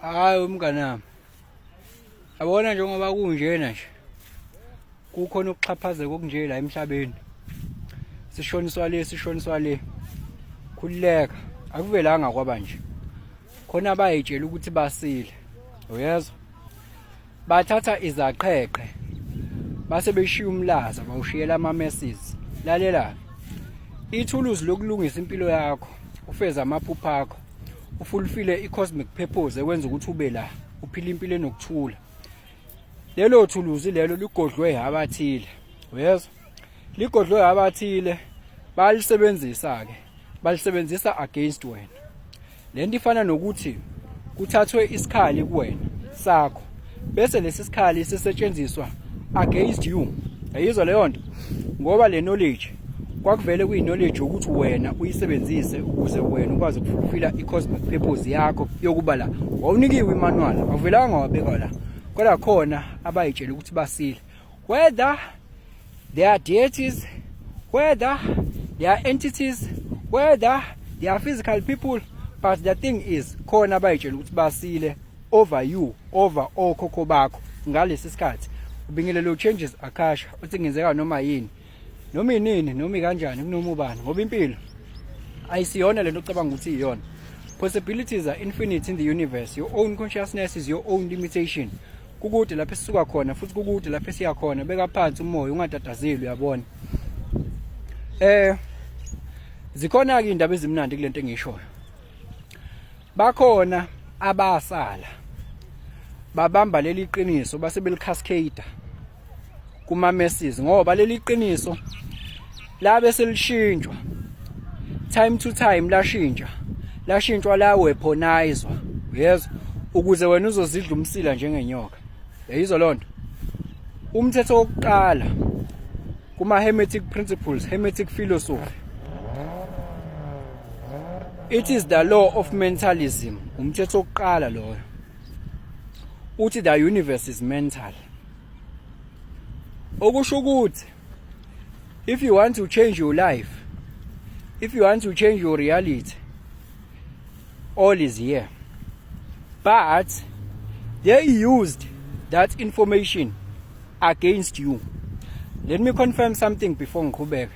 Hayi umnganami. Yabona njengoba kunjena nje. Kukhona ukuxhaphazeka okunje la emhlabeni. Sishoniswa le, sishoniswa le. Khululeka, akuvelanga kwaba nje. Khona bayitshela ukuthi basile. Uyezwa? Bathatha izaqheqhe base beshiya umlaza bawushiyela ama-messes. Lalela, ithuluzi lokulungisa impilo yakho, ufeze amaphupho akho, ufulfile i-cosmic purpose ekwenza ukuthi ube la, uphile impilo enokuthula. Lelo thuluzi lelo ligodlwe abathile. Uyezwa? Ligodlwe abathile bayalisebenzisa-ke, balisebenzisa against wena. Lento ifana nokuthi kuthathwe isikhali kuwena sakho bese lesi sikhali sisetshenziswa against you. Ayizwa leyo nto? Ngoba le knowledge kwakuvele kuyi-knowledge ukuthi wena uyisebenzise ukuze wena ukwazi ukufulfila i-cosmic purpose yakho yokuba la. Wawunikiwe imanual, awuvelanga wabekwa la. Kodwa khona abayitshela ukuthi basile. Whether they are deities, whether they are entities, whether they are physical people, but the thing is khona abayitshela ukuthi basile over you, over okhokho bakho ngalesi sikhathi. Ubingelelo changes akasha uthi ngenzeka noma yini, noma inini, noma kanjani, kunoma ubani, ngoba impilo ayisiyona lento ocabanga ukuthi iyona. Possibilities are infinite in the universe. Your own consciousness is your own limitation. Kukude lapho esisuka khona futhi kukude lapho esiya khona. Beka phansi umoya, ungatatazeli, uyabona. Zikhona ke indaba ezimnandi kulento engishoyo. Bakhona abasala babamba leli qiniso base belicascade kuma masses, ngoba leli qiniso labe selishintshwa time to time, lashintsha, lashintshwa, la weaponizwa, uyezwa, ukuze wena uzozidla umsila njengenyoka. Yayizwa lonto? Umthetho wokuqala kuma Hermetic principles, Hermetic philosophy, it is the law of mentalism. Umthetho wokuqala loyo uthi the universe is mental, okusho ukuthi if you want to change your life, if you want to change your reality, all is here. But they used that information against you. Let me confirm something before ngiqhubeke,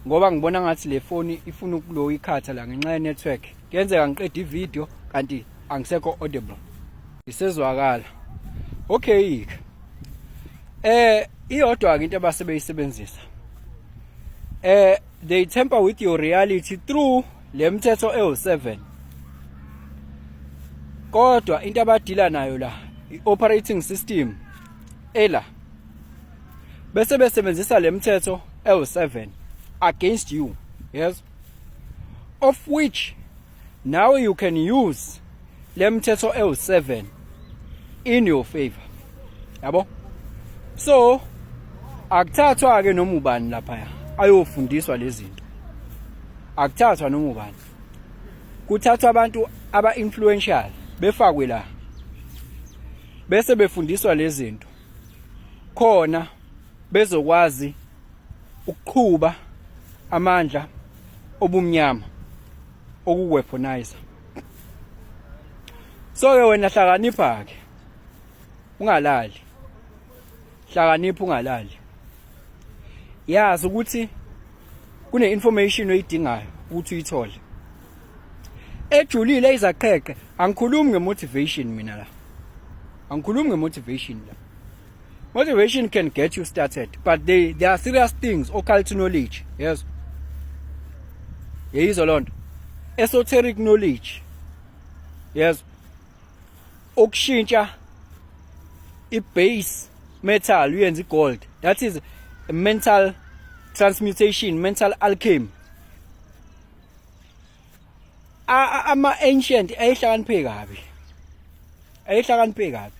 ngoba ngibona ngathi le phone ifuna ukulo ikhatha la ngenxa ye network. Kuyenzeka ngiqede ivideo kanti angisekho audible. Isezwakala. Okay. Iyodwa ke into abasebeyisebenzisa. They tamper with your reality through le mthetho ewu7. Kodwa into abadila nayo la i-operating system ela bese besebenzisa le mthetho ewu7 against you. Yes, of which now you can use le mthetho ewu7 in your favor, yabo. So akuthathwa ke noma ubani lapha ayofundiswa lezi zinto, akuthathwa noma ubani, kuthathwa abantu aba influential befakwe la bese befundiswa lezi zinto khona bezokwazi ukuqhuba amandla obumnyama okuweaponize. So ke wena hlakanipha ke, ungalali, hlakanipha, ungalali. Yazi ukuthi kune information oyidingayo ukuthi uyithole ejulile izaqheqhe. Angikhulumi ngemotivation mina la, angikhulumi ngemotivation la. Motivation can get you started, but there are serious things, occult knowledge. Yes, yeyizwa lonto, esoteric knowledge. Yes, ukushintsha i-base metal uyenze i-gold, that is mental transmutation, mental alchemy. Ama-ancient ayehlakaniphe kabi, ayehlakaniphe kabi,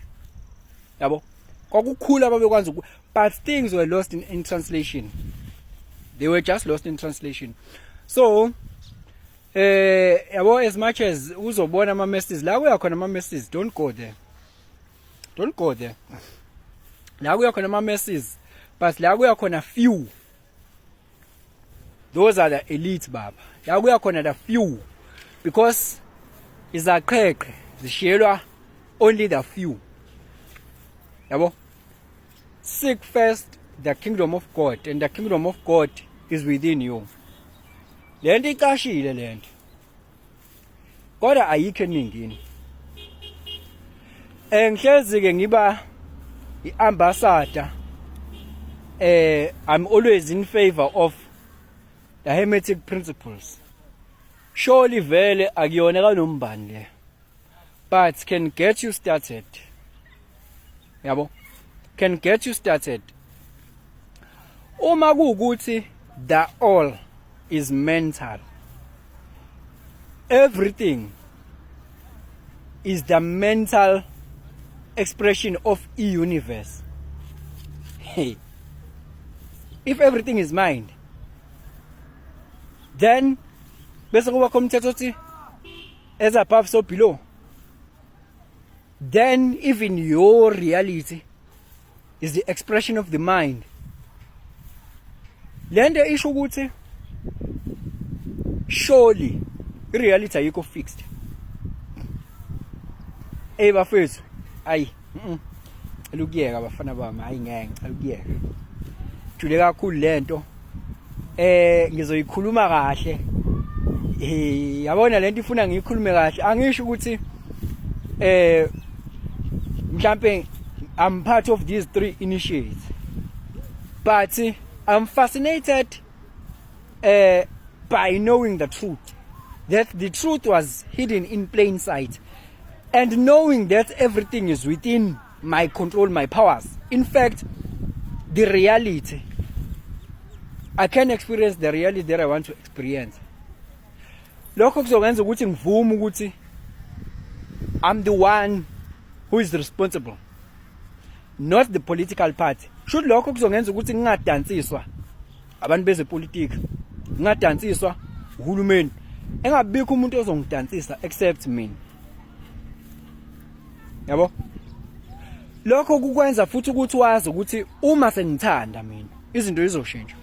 yabo. Kwakukhula ababekwazi, but things were lost in translation. They were just lost in translation. So yabo, as much as uzobona ama messages la kuya khona ama messages, don't go there, don't go there la kuya khona ama messages, but la kuya khona few, those are the elite, baba. La kuya khona the few, because izaqheqhe zishiyelwa. Only the few, yabo. Seek first the kingdom of God, and the kingdom of God is within you. Lento icashile lento, kodwa ayikho eningini. Ngihlezi ke ngiba iambassador. I'm always in favor of the Hermetic principles. Surely vele akuyona kanombani le, but can get you started, yabo, can get you started. Uma kuukuthi the all is mental, everything is the mental expression of e-universe. Hey, if everything is mind, then bese kuba khona umthetho othi as above, so below. Then even your reality is the expression of the mind. Lento isho ukuthi surely i-reality ayikho fixed. Ey bafethu, ayi, cela ukuyeka, bafana bami. Hayi, ngeke, ngicela ukuyeka, jule kakhulu lento. Ngizoyikhuluma kahle. Yabona lento ifuna ngiyikhulume kahle. Angisho ukuthi mhlambe I'm part of these three initiates, but I'm fascinated by knowing the truth, that the truth was hidden in plain sight, and knowing that everything is within my control, my powers. In fact, the reality, I can experience the reality that I want to experience. Lokho kuzokwenza ukuthi ngivume ukuthi I'm the one who is responsible, not the political party. Should lokho kuzongenza ukuthi ngingadansiswa abantu bezepolitiki, ngingadansiswa uhulumeni, engabikho umuntu ozongidansisa except mina, yabo. Lokho kukwenza futhi ukuthi wazi ukuthi uma sengithanda mina, izinto izoshintsha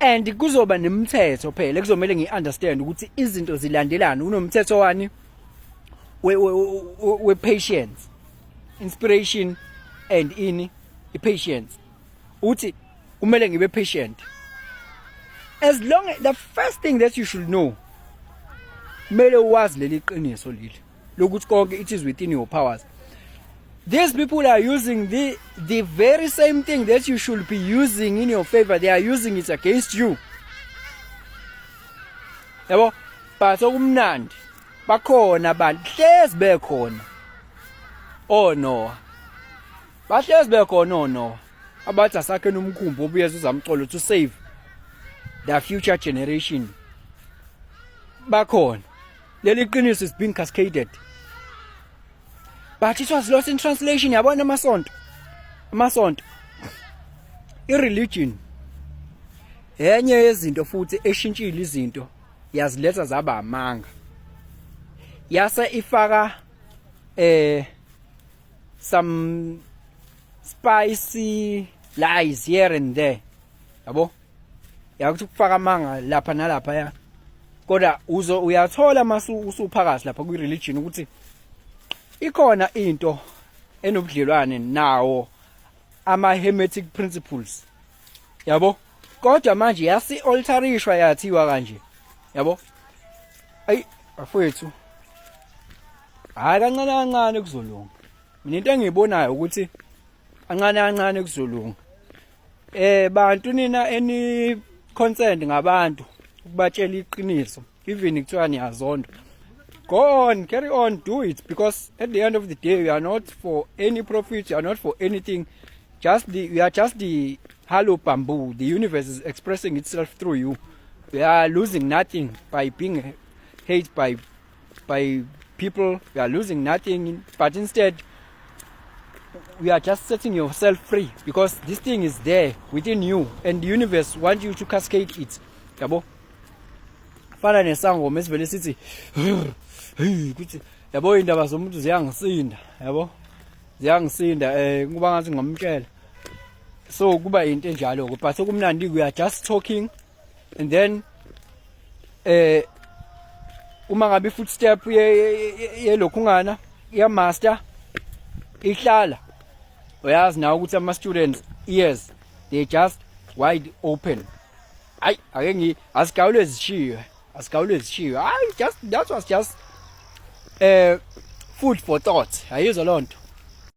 and kuzoba nemithetho phela kuzomela ngiunderstand ukuthi izinto zilandelana. Unomthetho wani we patience, inspiration and ini, i-patience, uthi kumele ngibe patient. As long as the first thing that you should know, kumele wazi leli qiniso leli lokuthi konke, it is within your powers. These people are using the very same thing that you should be using in your favor, they are using it against you, yabo. But okumnandi, bakhona abantu, hlezi bekhona. Oh no, bahlezi bekhona. Oh no, abathi asakhe nomkhumbi obuyeza uzamcolo to save the future generation. Bakhona. Leli qiniso is being cascaded, but it was lost in translation, yabona. Amasonto, ireligion enye yezinto futhi eshintshile izinto, yaziletha zaba amanga, yase ifaka some spicy lies here and there, yabo, yakuthi kufaka amanga lapha nalapha ya. Kodwa uzo uyathola masu usuphakathi lapha kwi religion ukuthi ikhona into enobudlelwane nawo ama Hermetic principles, yabo, kodwa manje yasi alterishwa, yathiwa kanje, yabo. Ayi bafowethu, hayi, kancane kancane kuzolunga. Mina into engiyibonayo ukuthi kancane kancane kuzolunga. Bantu nina eni concerned ngabantu, ukubatshela iqiniso, even kuthiwa niyazondwa, go on, carry on, do it, because at the end of the day you are not for any profit, you are not for anything. Just the you are just the hollow bamboo. The universe is expressing itself through you. You are losing nothing by being hate by people. You are losing nothing, but instead we are just setting yourself free, because this thing is there within you and the universe want you to cascade it, yabo. Fana nesangoma esivele sithi, hey, kuthi, yabo, indaba zomuntu ziyangisinda, yabo, ziyangisinda. Kuba ngathi ngamtshela, so kuba into enjalo ke. But okumnandi, we are just talking and then uma ngabe footstep yelokhungana ya master. Ihlala uyazi nawe ukuthi ama students ears they just wide open. Hayi, ake ngi asigawule zishiywe, asigawule zishiywe. Hayi, just that was just food for thought. Ayizwa lonto.